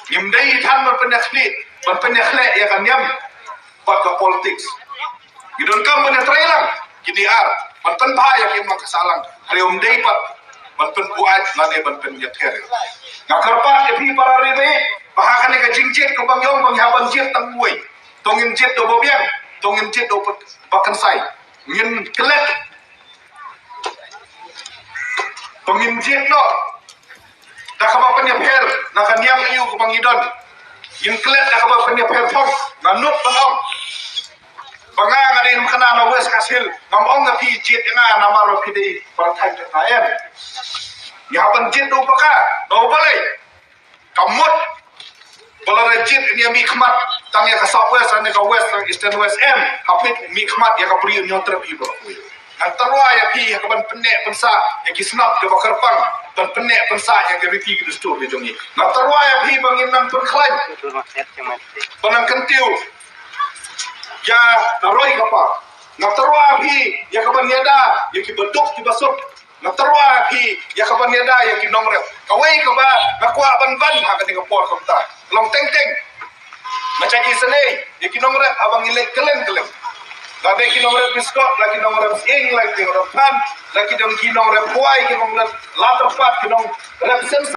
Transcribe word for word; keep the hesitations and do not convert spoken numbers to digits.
Ngim dei than ban pynïakhleh, ban pynïakhleh ïa ka niam bad ka politics. Ngi donkam ban ïatrei lang kine ar, ban pynbha ïa ki, ym ka sah lang. Hynrei ym dei pat ban pynbuaid lane ban pynïather. Nga kyrpad ïa phi para ri, ba ha kane ka jingjied kaba ngi ong ba ngi hap ban jied tang uwei, to ngin jied da uba biang, to ngin jied da uba kynsai. Ngin klet ba ngin jied noh da kaba pynïapher na ka niam aïu kaba ngi don. Ngin klet da kaba pynïapher thong. Nga nud ban ong ba nga, nga dei u khynnah na West Khasi Hills. Ngam ong ïa phi jied ïa nga namar ba phi dei para thaiñ jong nga, em. Ngi hap ban jied da uba ka, da uba lei. Ka mut ba lada jied ïa mihkhmat tang ïa ka South West ne ka West, Eastern West, em, hapdeng mihkhmat ïa ka briew ñiewtrep hi ba. Ngan tyrwa ïa phi ïa ka ban pynneh pynsah ïa ki sngap kiba kyrpang, ban pynneh pynsah ïa ki riti ki dustur ki jong ngi. Ngan tyrwa ïa phi ba ngin nang pynkhlaiñ, ba nang kyntiew ïa ka roi ka par. Ngan tyrwa ïa phi ïa ka ban ïada ïa kiba duk kiba suk. Nga tyrwa ïa phi ïa ka ban ïada ïa ki nongrep. Kawei kaba nga kwah ban ban ha kane ka por kumta, long teng teng, nga shait isynei ïa ki nongrep haba ngi leit kylleng kylleng. La dei ki nongrep biskot, la ki nongrep sying, la ki nongrep phan, la ki dong ki nongrep kwai, ki nongrep la tyrpad, ki nongrep sem